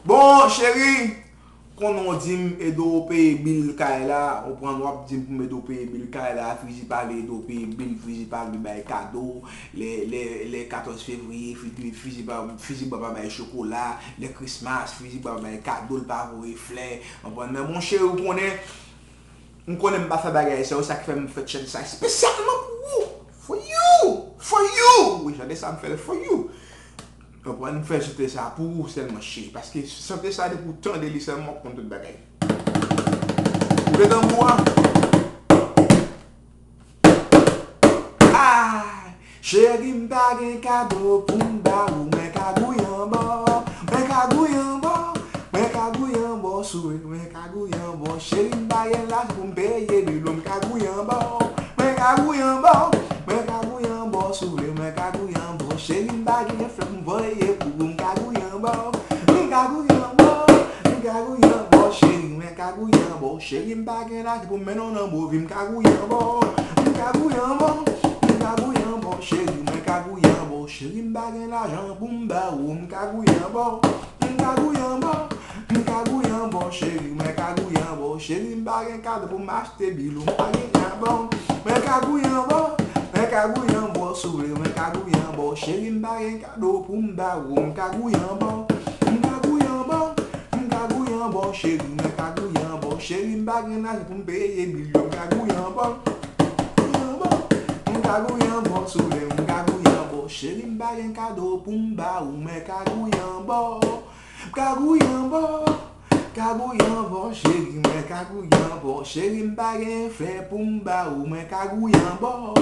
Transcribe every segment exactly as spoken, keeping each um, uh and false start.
Bon, cheri, konnen w di m ede w peye bil kay la, ou konprann, w ap di m pou m ede w peye bil kay la, Fizi pale ede w peye bil, Fizi pale bay kado, lè, lè, lè katòz fevriye, Fizi, Fizi pa, Fizi pa bay chokola, lè Christmas, Fizi pa bay kado, l pa voye flè, w konprann, men mon cheri, ou konnen, M konnen m pa fè bagay sa yo, sa ki fè m fè chèn sa espesyalman pou ou. For you! For you! Wi, tande sa, m fè l for you. Konprann, m fè chante sa pou ou sèlman, cheri, paske chante sa, depi w tande li sèlman, w konn tout bagay. Koute tanbou a. Ay! Cheri, m pa gen kado pou m ba ou, mwen kagouy anba w, mwen kagouy anba w, mwen kagouy anba w, souri, mwen kagouy anba w. Cheri, m pa gen lajan pou m peye bil ou, m kagouy anba w, mwen kagouy anba w, mwen kagouy anba w, souri, mwen kagouy anba w. Cheri, m pa gen flè pou m voye pou ou, m kagouy anba w, m kagouy anba w, m kagouy anba w, cheri, mwen kagouy anba w. Cheri, m pa gen lajan pou m mennen w nan bovi, m kagouy anba w, m kagouy anba w, m kagouy anba w, cheri, mwen kagouy anba w. Cheri, m pa gen lajan pou m ba ou, m kagouy anba w, m kagouy anba w, m kagouy anba w, cheri, mwen kagouy anba w. Cheri, m pa gen kado pou m achte bil ou, m pa gen kado, mwen kagouy anba w, mwen kagouy anba w, souri, mwen kagouy anba w. Cheri, m pa gen kado pou m ba ou, m kagouy anba w, m kagouy anba w, m kagouy anba w, cheri, mwen kagouy anba w. Cheri, m pa gen lajan pou m peye bil yo, m kagouy anba w, m kagouy anba w, souri, m kagouy anba w. Cheri, m pa gen kado pou m ba ou, mwen kagouy anba w, m kagouy anba w, kagouy anba w, cheri, mwen kagouy anba w. Cheri, m pa gen flè pou m ba ou, mwen kagouy anba w,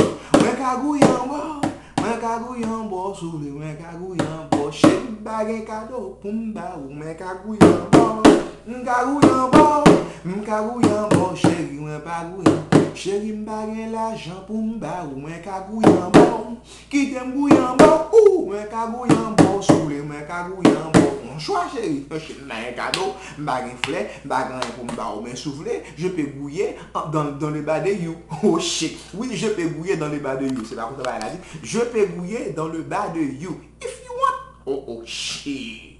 mwen kagouy anba w, mwen kagouy anba w, souri, mwen kagouy anba w. Cheri, m pa gen kado pou m ba ou, mwen kagouy anba w, m kagouy anba w, m kagouy anba w, cheri, mwen pa gouy anba w. Cheri, m pa gen lajan pou m ba ou, mwen kagouy anba w. Kite m gouye anba w, ou, mwen ka gouye anba w, si w vle, mwen ka gouye anba w. Yon chwa, cheri, yon cheri, m pa gen kado, m pa gen flè, m pa gen anyen pou m ba w, men si w vle, je peux gouiller en- dans, dans le bas de you. Oh shit. Oui, je peux gouiller dans le bas de you. Se pa konsa bagay la di. Je peux gouiller dans le bas de you. If you want. Oh, oh, shit.